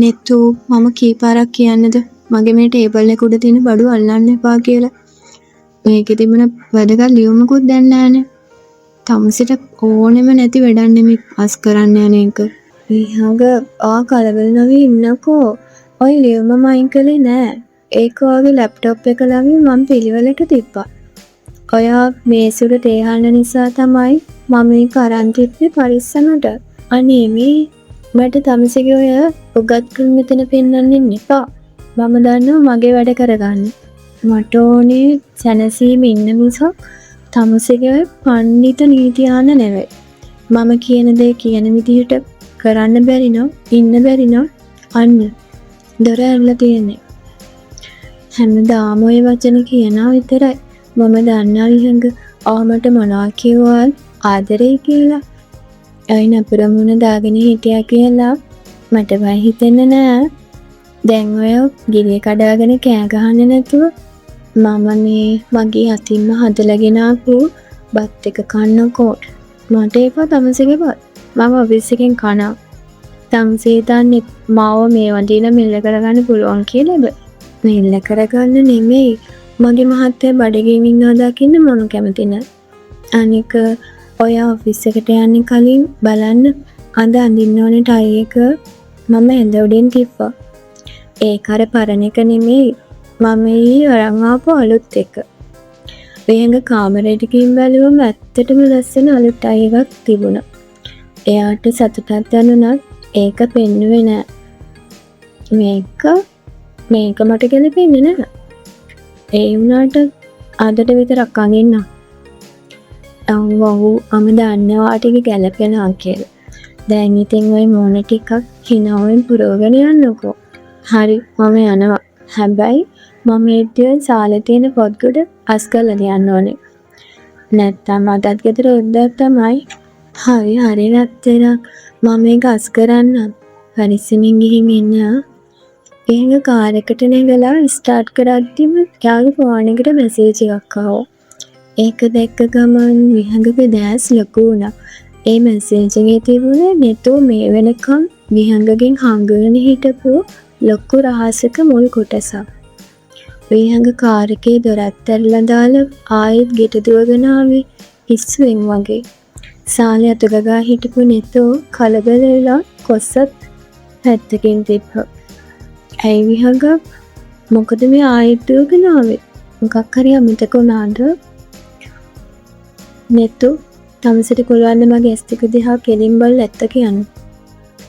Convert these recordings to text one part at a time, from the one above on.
නෙතු, මම කී පාරක් කියන්නද මගේ මේ ටේබල් එක උඩ තියෙන බඩු අල්ලන්න එපා කියලා. මේකේ තිබුණ වැදගත් ලියුමකුත් දැන් නෑනේ. තමුසෙට ඕනෙම නැති වැඩක් නෙමෙයි අස් කරන්න යන එක. විහඟ, ඔයා කලබල නොවී ඉන්නකෝ. ඔය ලියුම මම අයින් කළේ නෑ. ඒක ඔයාගේ ලැප්ටොප් එක ළඟින් මං පිළිවෙලට තිබ්බා. ඔයා මේස උඩ තේ හාන නිසා තමයි මම මේක අරන් තිබ්බේ පරිස්සමට. අනේ මේ මට තමුසෙගේ ඔය උගත්කම මෙතන පෙන්වන්න ඉන්න එපා. මම දන්නවා මගේ වැඩ කරගන්න. මට ඕනේ සැනසීම ඉන්න මිසක් තමුසෙගේ ඔය පණ්ඩිත නීති අහන්න නෙවෙයි. මම කියන දේ කියන විදිහට කරන්න බැරි නම්, ඉන්න බැරි නම්, අන්න දොර ඇරලා තියෙන්නේ. හැමදාම ඔය වචන කියනවා විතරයි. මම දන්නවා විහඟ, ඔයා මට මොනවා කිව්වත් ආදරෙයි කියලා. ඔය නපුර මුණ දාගෙන හිටියා කියලා මට බය හිතෙන්නේ නෑ. දැන් ඔය ගිරිය කඩාගෙන කෑ ගහන්නේ නැතුව මම මේ මගේ අතින්ම හදලා ගෙනාපු බත් එක කන්නකෝ. මට එපා තමුසෙගේ බත්. මම ඔෆිස් එකෙන් කනවා. තමුසේ හිතන්නේ මාව මේ වඳින මෙල්ල කරගන්න පුළුවන් කියලාද? මෙල්ල කරගන්න නෙමෙයි. මගේ මහත්තයා බඩගිනින් ඉන්නවා දකින්න මම කැමති නෑ. අනික ඔයා ඔෆිස් එකට යන්න කලින් බලන්න අද අඳින්න ඕනේ ටයි එක මම ඇඳ උඩින් තිබ්බා. ඒක අර පරණ එක නෙමෙයි. මම ඊයේ අරන් ආපු අලුත් එක. විහඟ කාමරේට ගිහින් බැලුවම ඇත්තටම ලස්සන අලුත් ටයි එකක් තිබුණා. එයාට සතුටක් දැනුණත් ඒක පෙන්නුවේ නෑ. මේක මේක මට ගැලපෙන්නේ නෑ. ඒ වුණාට අදට විතරක් අඳින්න. ඔව් ඔව්, මම දන්නවා ඔයා ටික ගැලපෙනවා කියලා. දැන් ඉතින් ඔය මූණ ටිකක් හිනාවෙන් පුරවගෙන යන්නකෝ. හරි, මම යනවා. හැබැයි මම එද්දි ඔය සාලේ තියෙන පොත් ගොඩ අස් කරලා තියන්න ඕනේ. නැත්තම් අදත් ගෙදර උද්දක් තමයි. හරි හරි රත්තරන්, මම ඒක අස් කරන්නම්. පරිස්සමින් ගිහින් එන්න. එහෙම කාර් එකට නැගලා ස්ටාර්ට් කරද්දිම එයාගේ ෆෝන් එකට මැසේජ් එකක් ආවා. ඒක දැක්ක ගමන් විහඟගේ දැස් ලොකු වුණා. ඒ මැසේජ් එකේ තිබුණේ නෙතෝ මේ වෙනකම් විහඟගෙන් හංගගෙන හිටපු ලොකු රහසක මුල් කොටසක්. විහඟ කාර් එකේ දොරත් ඇරලා දාලා ආයෙත් ගෙට දුවගෙන ආවේ පිස්සුවෙන් වගේ. සාලේ අතු ගගා හිටපු නෙතෝ කලබල වෙලා කොස්සත් පැත්තකින් තිබ්බා. ඇයි විහඟ, මොකද මේ ආයෙත් දුවගෙන ආවේ? මොකක් හරි අමතක වුණාද? නෙතු, තමුසෙට පුළුවන් ද මගේ ඇස් දෙක දිහා කෙලින් බලලා ඇත්ත කියන්න?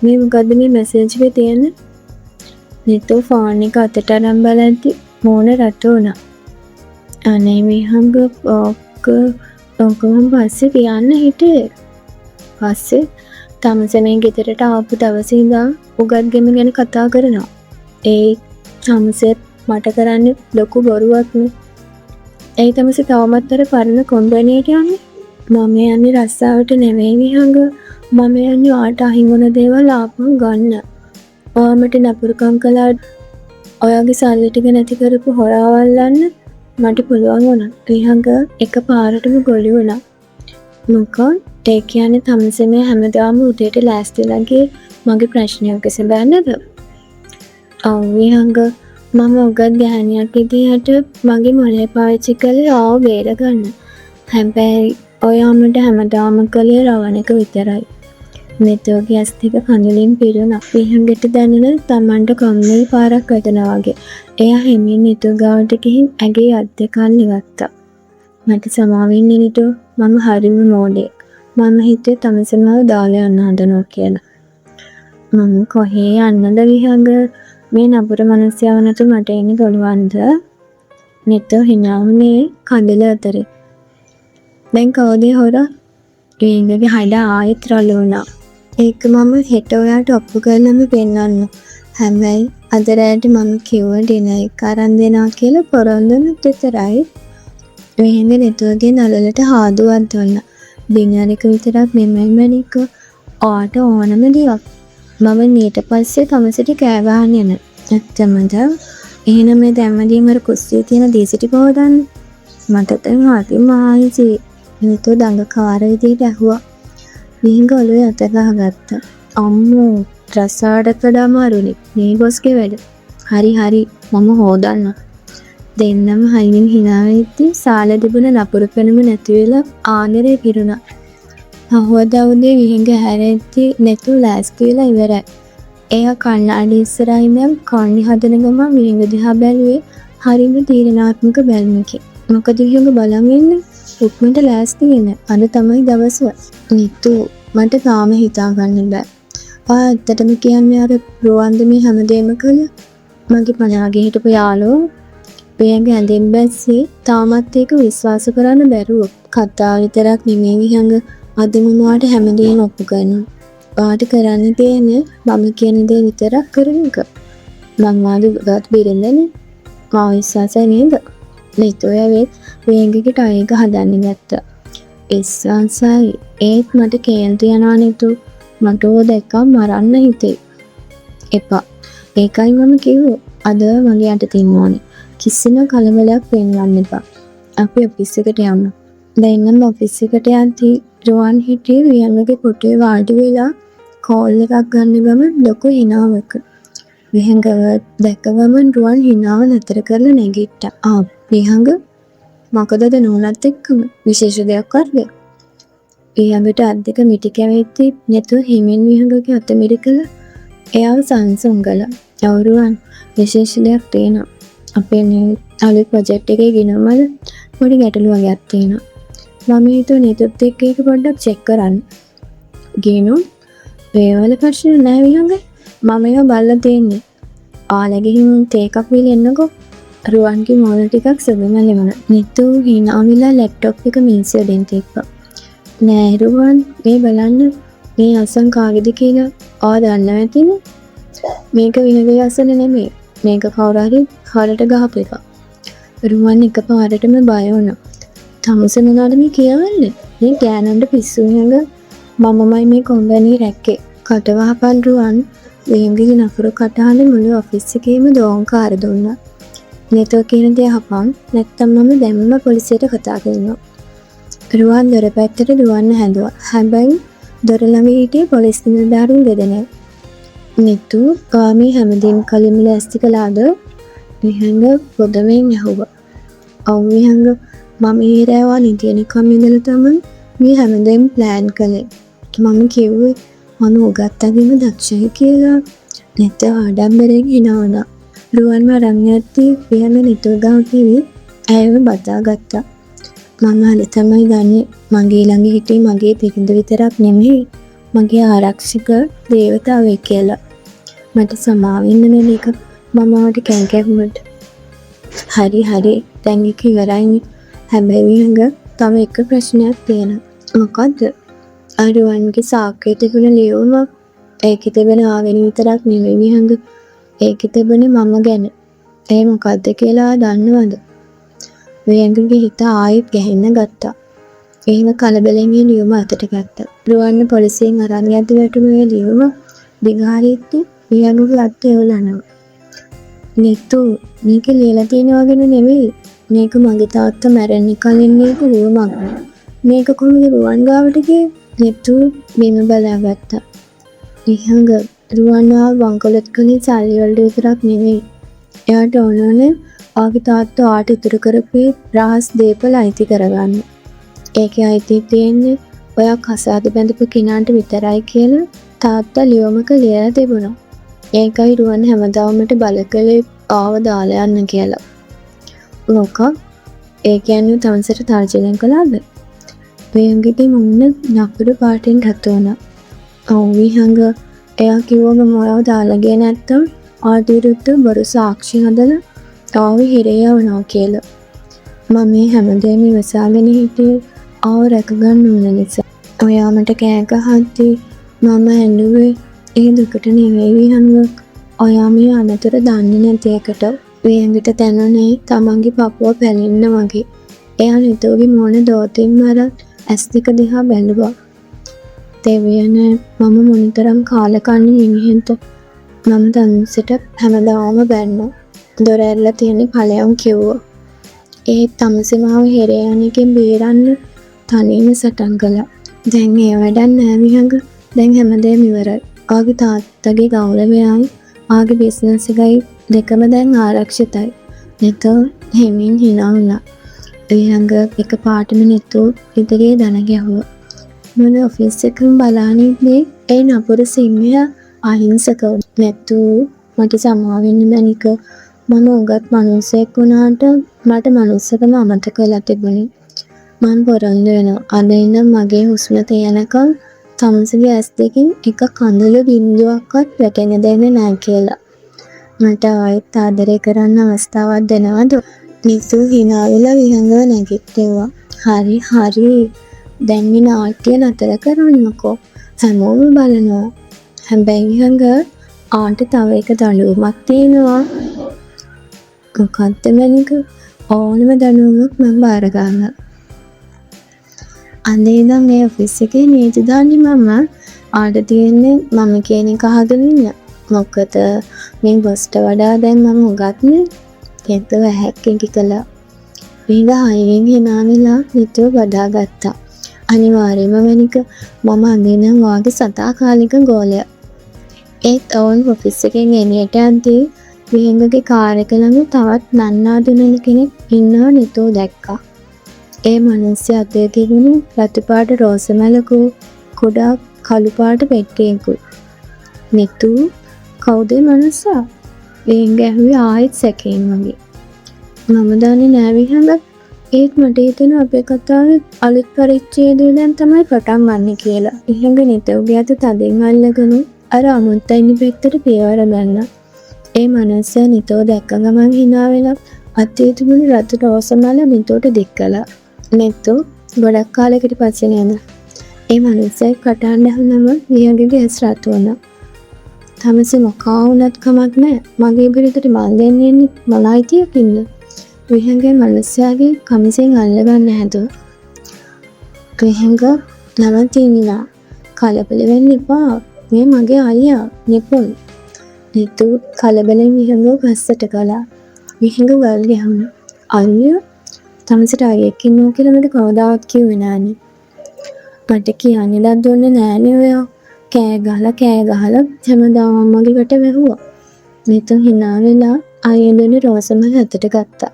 මේ මොකද්ද මේ මැසේජ් එකේ තියෙන්නේ? නෙතු ෆෝන් එක අතට අරන් බලද්දි මූණ රතු වුණා. අනේ විහඟ, ඕක ඕක මං පස්සේ කියන්න හිටියේ. පස්සේ තමුසේ මේ ගෙදරට ආපු දවසේ ඉඳන් උගත් ගෙම ගැන කතා කරනවා. ඒ තමුසෙත් මට කරන්නේ ලොකු බොරුවක් නේ. ඇයි තමුසේ තවමත් අර පරණ කොම්පැනියට යන්නේ? මම යන්නේ රස්සාවට නෙවෙයි විහඟ. මම යන්නේ ඔයාට අහිමි වුණ දේවල් ආපහු ගන්න. ඔයා මට නපුරුකම් කළාට ඔයාගේ සල්ලි ටික නැති කරපු හොරාව අල්ලන්න මට පුළුවන් වුණා. විහඟ එක පාරටම ගොළි වුණා. මොකෝ, ඒ කියන්නේ තමුසේ මේ හැමදාම උදේට ලෑස්තිලා ගියේ මගේ ප්‍රශ්නයක් විසඳන්නද? ඔව් විහඟ, මම උගත් ගැහැණියක් විදිහට මගේ මොලේ පාවිච්චි කළේ ඔයාව බේරගන්න. හැබැයි ඔයා මට හැමදාම කළේ රවණ එක විතරයි. නෙතෝගේ ඇස් දෙක කඳුලින් පිරුණා. විහඟට දැනුණ තමන්ට කම්මුල් පාරක් වැටුණා වගේ. එයා හිමින් නිතු ගාවට ගිහින් ඇගේ අත් දෙක අල්ලගත්තා. මට සමාවෙන්න නිතු, මම හරිම මෝඩයෙක්. මම හිතුවේ තමුසේ මාව දාලා යන්න හදනවා කියලා. මම කොහේ යන්නද විහඟ? මේ නපුර මනුස්සයව නැතුව මට ඉන්න පුළුවන්ද? නිතෝ හිනා වුණේ කඳුළු අතරේ. දැන් කවුද ඒ හොරා? විහඟගේ හඬ ආයෙත් රළු වුණා. ඒක මම හෙට ඔයාට ඔප්පු කරලම පෙන්නන්න. හැබැයි අද රෑට මම කිව්ව ඩිනර් එක අරන් දෙනවා කියලා පොරොන්දු වුණොත් විතරයි. විහඟ නිතුවගේ නළලට හාදුවක් දුන්නා. ඩිනර් එක විතරක් නෙමෙයි මැණික. ඔයාට ඕනම දේක්. මම ඊට පස්සේ තමුසෙට කෑ ගහන්න යනවා. ඇත්තමද? එහෙනම් මේ දැම්මදීම අර කුස්සියේ තියෙන දේසි ටික හොදන්න. මට දැන් හරිම ආයිසි. නිතු දඟකාර විදිහට ඇහුවා. විහඟ ඔළුවේ අත ගහගත්තා. අම්මෝ, රස්සාවටත් වඩා අමාරුනේ මේ බොස්ගේ වැඩ. හරි හරි මම හෝදන්න. දෙන්නම හයියෙන් හිනා වෙද්දි සාලේ තිබුණ නපුරු පෙනුම නැති වෙලා ආදරේ පිරුණා. පහුවදා උදේ විහඟ හැරෙද්දි නෙතු ලෑස්ති වෙලා ඉවරයි. එයා කණ්ණාඩි ඉස්සරහා ඉඳන් කන්නේ හදන ගමන් විහඟ දිහා බැලුවේ හරිම තීරණාත්මක බැල්මකින්. මොකද විහඟ බලන් ඉන්නේ? ඉක්මනට ලෑස්ති වෙන්න. අද තමයි දවස. නිතු මට තාම හිතා ගන්න බෑ. ඔයා ඇත්තටම කියන්නේ අර රුවන්ද මේ හැමදේම කළා? මගේ පනාගේ හිටපු යාළුවෝ විහඟ ඇඳෙන් බැස්සේ තාමත් ඒක විශ්වාස කරන්න බැරුව. කතාව විතරක් නෙමෙයි විහඟ. අද මම ඔයාට හැමදේම ඔප්පු කරනවා. ඔයාට කරන්න තියෙන්නේ මම කියන දේ විතරක් කරන එක. මං ඔයාගේ උගත් බිරිඳනේ. මාව විශ්වාසයි නේද? නිතු ඇවිත් විහඟගේ ටයි එක හදන්න ගත්තා. විශ්වාසයි. ඒත් මට කේන්ති යනවා නිතු. මට ඕව දැක්කම මරන්න හිතේ. එපා. ඒකයි මම කිව්වේ. අද මගේ යට ඉන්න ඕනේ. කිසිම කලබලයක් පෙන්වන්න එපා. අපි ඔෆිස් එකට යමු. දෙන්නම ඔෆිස් එකට යද්දී රුවන් හිටියේ විහඟගේ පුටුවේ වාඩි වෙලා කෝල් එකක් ගන්න ගමන් ලොකු හිනාවක. විහඟව දැක්ක ගමන් රුවන් හිනාව නතර කරලා නැගිට්ටා. ආ විහඟ මොකද අද නෝනත් එක්කම විශේෂ දෙයක් වර්ග? විහඟට අත් දෙක මිටි කැවෙද්දී නෙතු හිමින් විහඟගේ අත මිරිකලා එයාව සංසුන් කළා. ඔව් රුවන්, විශේෂ දෙයක් තියෙනවා. අපේ මේ අලුත් ප්‍රොජෙක්ට් එකේ ගිණුම් වල පොඩි ගැටලු වගේක් තියෙනවා. මම හිතුවා නිතුත් එක්ක ඒක පොඩ්ඩක් චෙක් කරන්න. ගිණුම් ඒවල ප්‍රශ්න නෑ විහඟ. මම ඒවා බලලා තියෙන්නේ. ඔයාලා ගිහින් තේ එකක් බීලා එන්නකෝ. රුවන්ගේ මූණ ටිකක් සුදුමලි වුණා. නිතු හිනා වෙලා ලැප්ටොප් එක මේසෙ උඩින් තිබ්බා. නෑ රුවන්, මේ බලන්න මේ අසන් කාගේද කියලා. ඔයා දන්නවා ඇතිනේ. මේක විහඟගේ අසන නෙමෙයි. මේක කවුරු හරි හරට ගහපු එකක්. රුවන් එකපාරටම බය වුණා. තමුසේ මොනවද මේ කියවන්නේ? මේ ගෑනුන්ට පිස්සු විහඟ. මමමයි මේ කොම්පැනි රැක්කේ. කට වහපන් රුවන්. විහඟගේ නපුරු කටහඬ මුළු ඔෆිස් එකේම දෝංකාර දුන්නා. නිතුව කියන දේ අහපන්. නැත්තම් මම දැම්ම පොලිසියට කතා කරනවා. රුවන් දොර පැත්තට දුවන්න හැදුවා. හැබැයි දොර ළඟ හිටියේ පොලිස් නිලධාරීන් දෙදෙනෙක්. නිතු, ඔයා මේ හැමදේම කලින්ම ලෑස්ති කළාද? විහඟ පොදමෙන් ඇහුවා. ඔව් විහඟ, මම ඊයේ රෑ ඔයා නිදියනකම් ඉඳලා තමයි මේ හැමදේම ප්ලෑන් කළේ. මම කිව්වේ මම උගත් අගින්ම දක්ෂයි කියලා. නැත්නම් ආඩම්බරෙන් හිනා වුණා. රුවන්ව අරන් යද්දී විහඟ නිතුව ගාවට ඇවිත් ඇයව බදාගත්තා. මම අද තමයි දන්නේ මගේ ළඟ හිටියේ මගේ බිරිඳ විතරක් නෙමෙයි මගේ ආරක්ෂක දේවතාවෙක් කියලා. මට සමා වෙන්න මේක මම ඔයාට කෑ ගැහුවට. හරි හරි දැන් ඒක ඉවරයිනේ. හැබැයි විහඟ තව එක ප්‍රශ්නයක් තියෙනවා. මොකද්ද? අර රුවන්ගේ සාක්කුවේ තිබුණ ලියුම. ඒකේ තිබෙන ආවෙනි විතරක් නෙමෙයි විහඟ. ඒකේ තිබුණේ මම ගැන. ඒ මොකද්ද කියලා ඔයා දන්නවද? විහඟගේ හිත ආයෙත් ගැහෙන්න ගත්තා. එහෙම කලබලෙන් ඒ ලියුම අතට ගත්තා. රුවන්ව පොලිසියෙන් අරන් යද්දි වැටුණු ඒ ලියුම දිගහරිද්දි විහඟගේ අත එවලනවා. නිතු, මේක ලියලා තියෙන වගේන නෙවෙයි. මේක මගේ තාත්තා මැරෙන්න කලින් ලියපු ලියුමක්. මේක කොහොමද රුවන් ගාවට ගියේ? නිතු බිම බලාගත්තා. විහඟ, රුවන් ආව වංකොලොත් කළේ සල්ලි වලට විතරක් නෙවෙයි. එයාට ඕන වුණේ ඔයාගේ තාත්තා ඔයාට ඉතුරු කරපු රහස් දේපල අයිති කරගන්න. ඒකේ අයිතිය තියෙන්නේ ඔයා කසාද බැඳපු කෙනාට විතරයි කියලා තාත්තා ලියුමක ලියලා තිබුණා. ඒකයි රුවන් හැමදාම මට බල කළේ ඔයාව දාලා යන්න කියලා. මොකක්? ඒ කියන්නේ තමුසෙට තර්ජනය කළාද? විහඟගේ මුහුණ නපුරු පාටින් රතු වුණා. ඔව් විහඟ, එයා කිව්වා මම ඔයාව දාලා ගියේ නැත්තම් ඔයාට විරුද්ධව බොරු සාක්ෂි හදලා ඔයාව හිරේ යවනවා කියලා. මම මේ හැමදේම ඉවසාගෙන හිටියේ ඔයාව රැකගන්න ඕන නිසා. ඔයා මට කෑ ගහද්දි මම ඇඬුවේ ඒ දුකට නෙවෙයි විහඟ. ඔයා මේ අනතුර දන්නේ නැති එකට. විහඟට දැනුනේ තමන්ගේ පපුව පැලෙන්න වගේ. එයා නිතුගේ මූණ දෝතින්ම අරන් ඇස් දෙක දිහා බැලුවා. දෙවියනේ, මම මොනතරම් කාලකන්ණි මිනිහෙක්ද? මම තමුසෙට හැමදාම බැන්නා. දොර ඇරලා තියෙන ඵලයන් කිව්වා. ඒත් තමුසේ මාව හිරේ යන එකෙන් බේරන්න තනියම සටන් කළා. දැන් ඒ වැඩක් නෑ විහඟ. දැන් හැමදේම ඉවරයි. ඔයාගේ තාත්තගේ ගෞරවයයි ඔයාගේ බිස්නස් එකයි දෙකම දැන් ආරක්ෂිතයි. නිතු හිමින් හිනා වුණා. විහංග එක පාටම නිතු ඉදිරියේ දණ ගැහුවා. මොන ඔෆිස් එකම බලාන ඉන්නේ ඒ නපුරු සිංහයා අහිංසක. නැතු මට සමා වෙන්න මැනික. මම උගත් මනුස්සයෙක් වුණාට මට මනුස්සකම අමතක වෙලා තිබුණේ. මං පොරොන්දු වෙනවා අද ඉඳන් මගේ හුස්ම තියෙනකම් තමුසෙගේ ඇස් දෙකෙන් එක කඳුළු බින්දුවක්වත් වැටෙන්න දෙන්නේ නෑ කියලා. මට ආයෙත් ආදරේ කරන්න අවස්ථාවක් දෙනවද? නිතු හිනා වෙලා විහංගව නැගිට්ටෙව්වා. හරි හරි. දැන් මේ නාට්‍ය නතර කරන්නකෝ. හැමෝම බලනවා. හැබැයි විහංග ආට තව එක දඬුවමක් තියෙනවා. මොකද්ද මැනික? ඕනම දඬුවමක් මං බාර ගන්නවා. අද ඉඳන් මේ ඔෆිස් එකේ නීති දාන්නේ මම. ආට තියෙන්නේ මම කියන එක අහගෙන ඉන්න. මොකද මේ බොස්ට වඩා දැන් මම උගත්නේ. නිතුව ඇහැක් ඉඟි කළා. විහඟ හයියෙන් හිනා වෙලා නිතුව බදාගත්තා. අනිවාර්යයෙන්ම මැනික මම අද ඉඳන් ඔයාගේ සදාකාලික ගෝලයා. ඒත් ඔවුන් ඔෆිස් එකෙන් එළියට යද්දී විහඟගේ කාර් එක ළඟ තවත් නන්නා දුනන කෙනෙක් ඉන්නව නිතුව දැක්කා. ඒ මනුස්සයා අතේ තිබුණු රතු පාට රෝස මලකුයි කුඩා කළු පාට පෙට්ටියකුයි. නිතු කවුද ඒ මනුස්සයා? විහඟ ඇහුවේ ආයෙත් සැකයෙන් වගේ. මම දන්නේ නෑ විහඟ. ඒත් මට හිතෙනවා අපේ කතාවේ අලුත් පරිච්ඡේදය දැන් තමයි පටන් ගන්නෙ කියලා. විහඟ නිතුගේ අත තදින් අල්ලගෙන අර අමුත්තා ඉන්න පැත්තට පියවර බැන්නා. ඒ මනුස්සයා නිතුව දැක්ක ගමන් හිනා වෙලා අතේ තිබුණු රතු රෝස මල නිතුවට දික් කළා. නිතු ගොඩක් කාලෙකට පස්සේ නේද? ඒ මනුස්සයා කටහඬ ඇහුනම විහඟගේ ඇස් රතු වුණා. තමසේ මොකා වුණත් කමක් නෑ. මගේ බිරිඳට මල් දෙන්න එන්නේ මොන අයිතියකින්ද? විහඟ මනුස්සයාගේ කමිසෙන් අල්ලගන්න හැදුවා. විහඟ නවතින්න කලබල වෙන්න එපා. මේ මගේ අයියා නිපුන්. නිතු කලබලෙන් විහඟව පස්සට කළා. විහඟ වල් ගැහුණා. අයියා තමසට අයියෙක් ඉන්නවා කියලා මට කවදාවත් කිව්වේ නෑනේ. මට කියන්න ඉඩක් දුන්නේ නෑනේ ඔයා. කෑ ගහලා කෑ ගහලා හැමදාම මගේ කට වැහුවා. නිතු හිනා වෙලා අයියා දුන්න රෝස මල් අතට ගත්තා.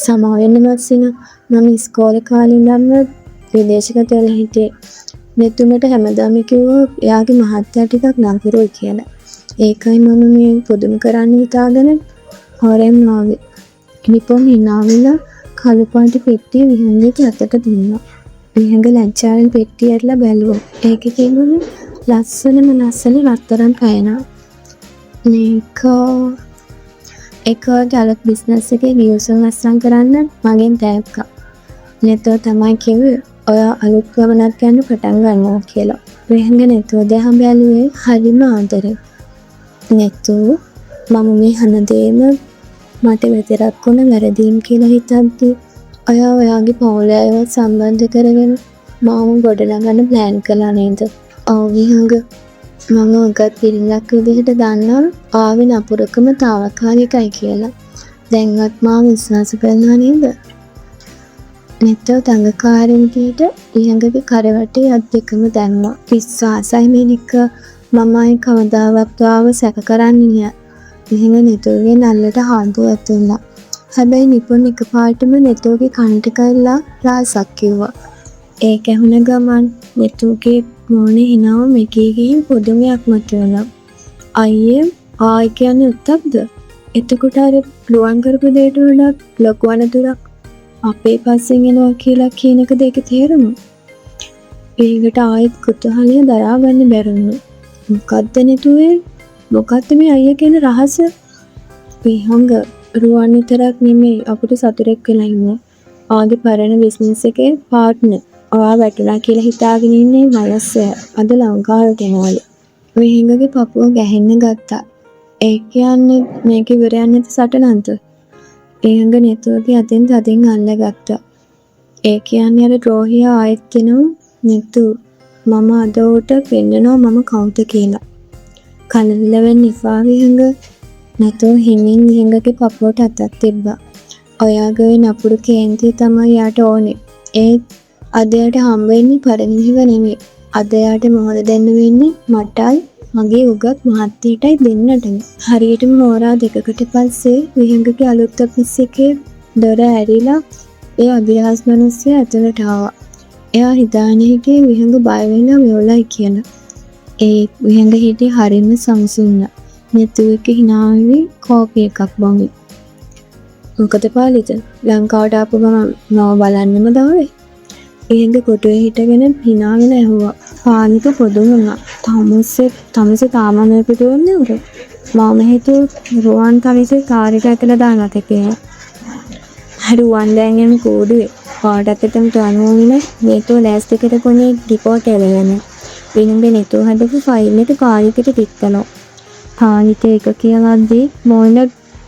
සමා වෙන්න මස්සිනා, මම ඉස්කෝලේ කාලේ ඉඳන්ම විදේශගත වෙලා හිටියේ. නිතු මට හැමදාම කිව්වා එයාගේ මහත්තයා ටිකක් නපුරුයි කියලා. ඒකයි මම මේ පුදුම කරන්න හිතාගෙන හොරෙන් ආවේ. නිපුන් හිනා වෙලා කළු පාට පෙට්ටිය විහඟගේ අතට දුන්නා. විහඟ ලැජ්ජාවෙන් පෙට්ටිය ඇරලා බැලුවා. ඒකේ තිබුණේ ලස්සනම ලස්සන රත්තරන් පෑනක්. මේක ඒක ඔයාගේ අලුත් බිස්නස් එකේ ගිවිසුම් අත්සන් කරන්න මගෙන් තෑග්ගක්. නිතුව තමයි කිව්වේ ඔයා අලුත් ගමනක් යන්න පටන් ගන්නවා කියලා. විහඟ නිතුව දිහා බැලුවේ හරිම ආදරෙන්. නිතු මම මේ හැමදේම මට විතරක් වුණ වැරදීම් කියලා හිතද්දි ඔයා ඔයාගේ පවුලේ අයවත් සම්බන්ධ කරගෙන මාව ගොඩනගන්න ප්ලෑන් කළා නේද? ඔව් විහඟ, මම උගත් බිරිඳක් විදිහට දන්නවා ඔයාගේ නපුරකම තාවකාලිකයි කියලා. දැන්වත් මාව විශ්වාස කරනවා නේද? නිතුව දඟකාර විදිහට විහඟගේ කර වටේ අත් දෙකම දැම්මා. විශ්වාසයි මැනික, මම ආයේ කවදාවත් ඔයාව සැක කරන්නේ නෑ. විහඟ නිතුවගේ නල්ලට හාන්දුවක් දුන්නා. හැබැයි නිපුන් එකපාරටම නිතුවගේ කනට කරලා රහසක් කිව්වා. ඒක ඇහුන ගමන් නිතුගේ මූණේ හිනාව මැකී ගිහින් පුදුමයක් මතුවුණා. අයියේ ආයි කියන්නේ ඇත්තක්ද? එතකොට අර රුවන් කරපු දෙයට වඩා ලොකු අනතුරක් අපේ පස්සෙන් එනවා කියලා කියන එකද ඒකේ තේරුම? විහඟට ආයෙත් කුතුහලය දරා ගන්න බැරි වුණා. මොකද්ද නිතුවේ? මොකද්ද මේ අයියා කියන රහස? විහඟ රුවන් විතරක් නෙමෙයි අපිට සතුරෙක් වෙලා ඉන්නේ. ඔයාගේ පරණ බිස්නස් එකේ පාර්ට්නර්. ඔයා වැටුණා කියලා හිතාගෙන ඉන්නේ මනුස්සයා අද ලංකාවට එනවලු. විහඟගේ පපුව ගැහෙන්න ගත්තා. ඒ කියන්නේ මේක ඉවරයක් නැති සටනක්ද? විහඟ නිතුවගේ අතින් තදින් අල්ලගත්තා. ඒ කියන්නේ අර ද්‍රෝහියා ආයෙත් එනවා. නිතු මම අද ඌට පෙන්නනවා මම කවුද කියලා. කලබල වෙන්න එපා විහඟ. නිතුව හිමින් විහඟගේ පපුවට අතක් තිබ්බා. ඔයාගේ ඔය නපුරු කේන්තිය තමයි එයාට ඕනේ. ඒත් අද එයාට හම්බ වෙන්නේ පරණ විහඟ නෙමෙයි. අද එයාට මුහුණ දෙන්න වෙන්නේ මටයි මගේ උගත් මහත්තයටයි දෙන්නටම. හරියටම හෝරා දෙකකට පස්සේ විහඟගේ අලුත් ඔෆිස් එකේ දොර ඇරිලා ඒ අභිරහස් මනුස්සයා ඇතුළට ආවා. එයා හිතාගෙන හිටියේ විහඟ බය වෙලා මෙවලයි කියලා. ඒ විහඟ හිටියේ හරිම සම්සුන්ව. නෙතු එක්ක හිනා වෙවි කෝපි එකක් බොමින්. මොකද පාලිත, ලංකාවට ආපු ගමන් මාව බලන්නම දාවේ? විහඟ කොටුවේ හිටගෙන හිනා වෙලා ඇහුවා. පාලිත පොදුම වුණා. තමුසේ තමුසේ තාම මේ පිටුවන්නේ උර. මම හිතුවේ රුවන් තවිසේ කාර් එක ඇදලා දානවාද කියලා. රුවන් දැන් එම් කූඩුවේ. පාටත් එතනට අනුව මේතෝ ලෑස්ති කරපුනේ රිපෝට් එක ගැන. විනුඹේ නෙතෝ හදපු ෆයිල් එක කාර් එකට තිත්තනවා. පාලිත ඒක කියවද්දී මූණ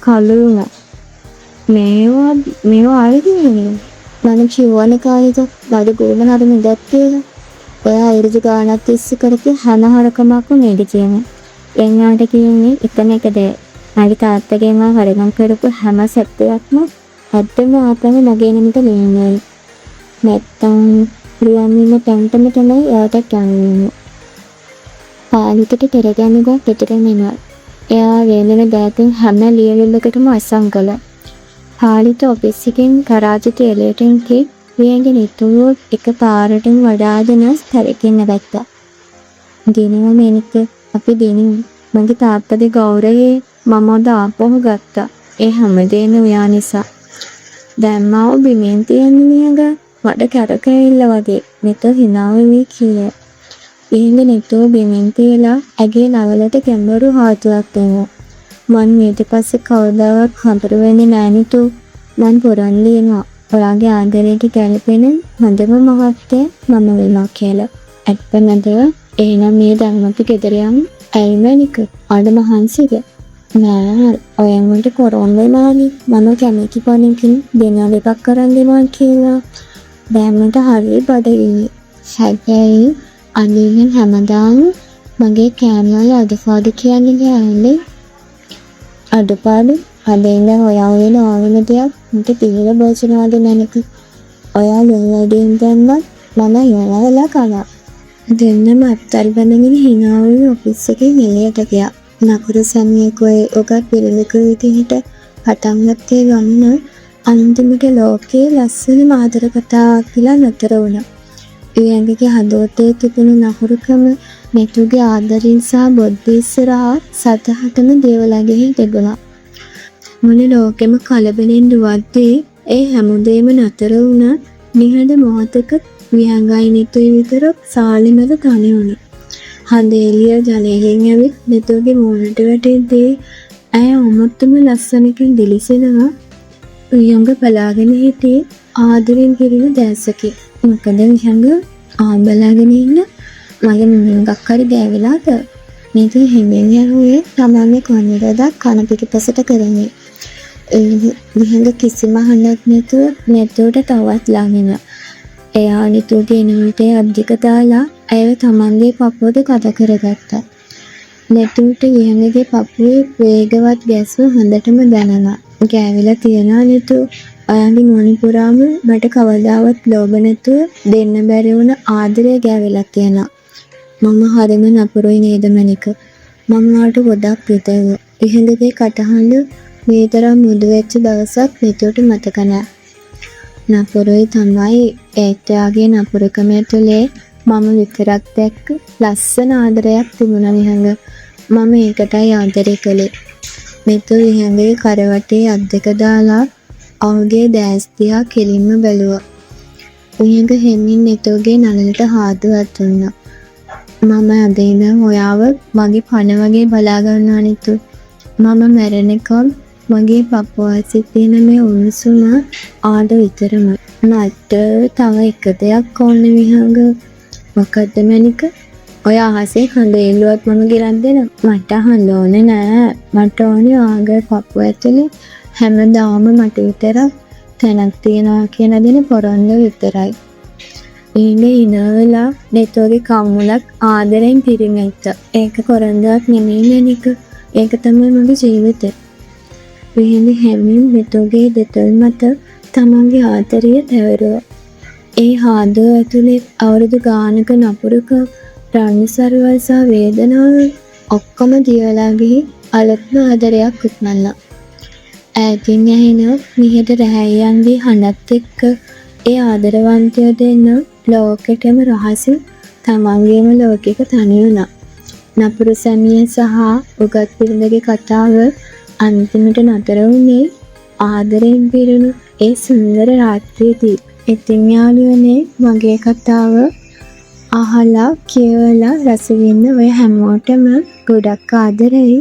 කළු වුණා. මේවා මේවා ආයෙත් නෙමෙයි. මම කිව්වනේ කාලිත මගේ ගෝල හරිම ඉඩක් කියලා. ඔයා අවුරුදු ගාණක් තිස්සේ කරපු හැම හොරකමක්ම මේකේ තියෙනවා. දැන් ඔයාට කියන්නේ එකම එක දේ. මගේ තාත්තගෙන් මම හොරකම් කරපු හැම සත්‍යයක්ම ඇත්තම ආපහු මගේ නමට ලියන්න ඕනේ. නැත්තම් රුවන් ඉන්න තැනටම තමයි එයාටත් යන්න වෙන්නේ. පාලිතට පෙරගන්න ගොක් පිටරම එනවා. එයා වේලෙන දෑතින් හැම ලියවිල්ලකටම අත්සන් කළා. පාලිත ඔෆිස් එකෙන් කරාජිත එළියට එද්දී වියන්ගේ නිතුව එක පාරටම වඩාගෙන කැරකෙන්න ගත්තා. දිනුව මෙනික, අපි දිනුව. මගේ තාත්තගේ ගෞරවය මම අද ආපහු ගත්තා. ඒ හැමදේම ඔයා නිසා. දැන් මාව බිමින් තියන්නේ විහඟ. මට කැරකෙවිල්ල වගේ. නිතු හිනා වෙවි කීය. විහඟ නිතුව බිමින් තියලා ඇගේ නළලට ගැඹුරු හාදුවක් දුන්නා. මං ඊට පස්සේ කවදාවත් නපුරු වෙන්නේ නෑ නිතු. මං පොරොන්දු වෙනවා. ඔයාගේ ආදරයට ගැලපෙන හොඳම මහත්තයා මම වෙනවා කියලා. ඇත්තමද? එහෙනම් මේ දැන් අපි ගෙදර යමු. ඇයි මැනික? අඩ මහන්සිද? නෑ, ඔය මට පොරොන්දු වෙනානේ. මම කැමති පණකින් ඩිනර් එකක් කරන් දෙනවා කියලා. දැන් මට හරි බඩගිනි. හැබැයි අනේ හැමදාම මගේ කෑම වල අඩුපාඩු කියන්නේ නෑනේ. අඩුපාඩු? අද ඉඳන් ඔයා වෙන ඕනම දෙයක් මට දීලා භෝජන මැනික. ඔයා ලුණු වැඩියෙන් දැම්මත් මම හිනා වෙලා කනවා. දෙන්නම අත්තල් බැඳගෙන හිනා වෙවි ඔෆිස් එකෙන් එළියට ගියා. නපුරු සැමියෙකුයි උගත් පිරිමියෙකු විදිහට පටන් ගත්ත ඒ ගමන අන්තිමට ලෝකයේ ලස්සනම ආදර කතාවක් වෙලා නතර වුණා. විහඟගේ හදවතේ තිබුණු නපුරුකම නෙතුගේ ආදරයෙන් සහ බොද්ද ඉස්සරහා සදහටම දේවලගෙහි තිබුණා. මුළු ලෝකෙම කලබලෙන් දුවද්දී ඒ හැමදේම නතර වුණ නිහඬ මොහොතක විහඟයි නිතුයි විතරක් සාලේ මැද තනි වුණා. හඳ එළිය ජනේලෙන් ඇවිත් නිතුගේ මූණට වැටෙද්දී ඇය අමුතුම ලස්සනකින් දිලිසෙනවා. විහඟ බලාගෙන හිටියේ ආදරෙන් පිරුණු දැසකින්. මොකද විහඟ ආ බලාගෙන ඉන්න මගේ මොකක් හරි ගෑවිලාද? නිතු හිමින් ඇහුවේ තමන්ගේ කොණ්ඩේ කන පිටිපසට කරමින්. විහඟ කිසිම හඬක් නැතුව නිතුට තවත් ලං වුණා. එයා නිතුගේ නළලට අත් දෙක දාලා ඇයව තමන්ගේ පපුවට තද කරගත්තා. නිතුට විහඟගේ පපුවේ වේගවත් ගැස්ම හොඳටම දැනුණා. ගෑවිලා තියනවා නිතු. ඔයාගේ මූණ පුරාම මට කවදාවත් ලෝභ නැතුව දෙන්න බැරි වුණ ආදරය ගෑවිලා තියෙනවා. මම හරිම නපුරුයි නේද මැනික? මම ඔයාට ගොඩක් කෘතඥ. විහඟගේ කටහඬ මේ තරම් මෘදු වෙච්ච දවසක් නිතුට මතක නෑ. නපුරුයි තමයි, ඒත් ඔයාගේ නපුරුකම ඇතුලේ මම විතරක් දැක්ක ලස්සන ආදරයක් තිබුණා විහඟ. මම ඒකටයි ආදරේ කළේ. නිතු විහඟගේ කරවටේ අත් දෙක දාලා ඔහුගේ දෑස් දිහා කෙලින්ම බැලුවා. විහඟ හෙමින් නිතුගේ නළලට හාදුවක් දුන්නා. මම අද ඉඳන් ඔයාව මගේ පණ වගේ බලා ගන්නවා නිතු. මම මැරෙනකම් මගේ පපුව අස්සේ තියෙන මේ උණුසුම ඔයාට විතරමයි. මට තව එක දෙයක් ඕනේ විහඟ. මොකද්ද මැනික? ඔය අහසේ හඳ එල්ලුවත් මම ගෙනත් දෙනවා. මට හඳ ඕනේ නෑ. මට ඕනේ ඔයාගේ පපුව ඇතුලේ හැමදාම මට විතරක් තැනක් තියනවා කියන දෙන පොරොන්දුව විතරයි. ඊළඟ හිනා වෙලා නිතුගේ කම්මුලක් ආදරෙන් පිරිමැත්තා. ඒක පොරොන්දුවක් නෙමෙයි මැනික. ඒක තමයි මගේ ජීවිතේ. විහිඳ හෙමින් නිතුගේ දෙතොල් මත තමන්ගේ ආදරය තැවරුවා. ඒ හාදුව ඇතුලේ අවුරුදු ගානක නපුරුකම්, රණ්ඩු සරුවල් සහ වේදනාව ඔක්කොම දියවෙලා ගිහින් අලුත්ම ආදරයක් උපන්නා. ඈතින් ඇහෙන මිහිරි රැහැයියන්ගේ හඬත් එක්ක ඒ ආදරවන්තයෝ දෙන්න ලෝකෙටම රහසින් තමන්ගේම ලෝකෙක තනි වුණා. නපුරු සැමිය සහ උගත් බිරිඳගේ කතාව අන්තිමට නතර වුණේ ආදරයෙන් පිරුණු ඒ සුන්දර රාත්‍රියේදී. ඉතින් යාළුවනේ, මගේ කතාව අහලා කියවලා රස විඳ ඔය හැමෝටම ගොඩක් ආදරෙයි.